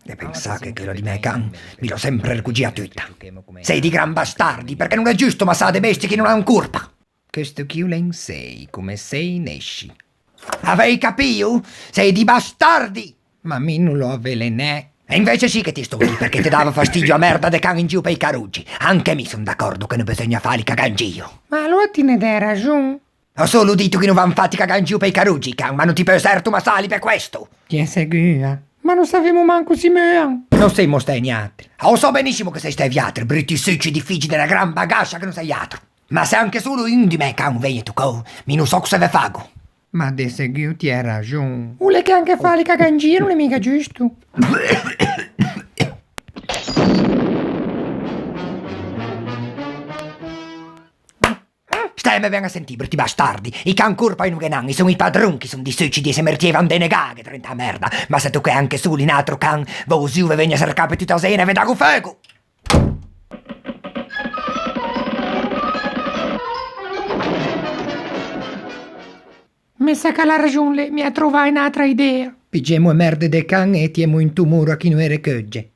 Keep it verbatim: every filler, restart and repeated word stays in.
De pensâ che chelo di mæ can mi l'ò sempre ricugio tuto. Sei di gran bastardi, perché no l'é giusto massâ de bestie che no àn corpa. Questo chi o l'é in sei, come sei nesci. Avei capio? Sei di bastardi! Ma mi no l'ò avelenæ. E invece sì che ti stoi lì, perché te dava fastidio a merda de can in gio pe-i carrogi. Anche mi son d'acordo che no beseugna fâli cagâ in gio. Ma aloa ti ne dæ raxon. Ò solo dito che no van fati cagâ in gio pe-i carrogi i can, ma no ti peu certo massâli pe questo. Ti è segua? Ma no savemo manco se i meuan. No semo stæ niatri. O sò benisimo che sei stæ viatri, bruti suci di figi de na gran bagascia che no sei atro. Ma se anche solo un di mæ can o vegno tocou, mi no sò cosa ve fago. Ma de seguo ti è raxon. O l'é che anche fâli cagâ in gio no l'é miga giusto. Stæme ben a sentî, bruti bastardi. I can corpa i no ghe n'àn, i son i padron che son di suci, e se mertieivan de negâghe trenta merda. Ma se toche anche solo un atro can, vosio ve vegno a cercâ pe tuta a zena e ve dago feugo! Me sa che a l'à raxon lê, mi ò trovâ n'atra idea. Piggiemo e merde de can e e tiemo into moro a chi no e recugge.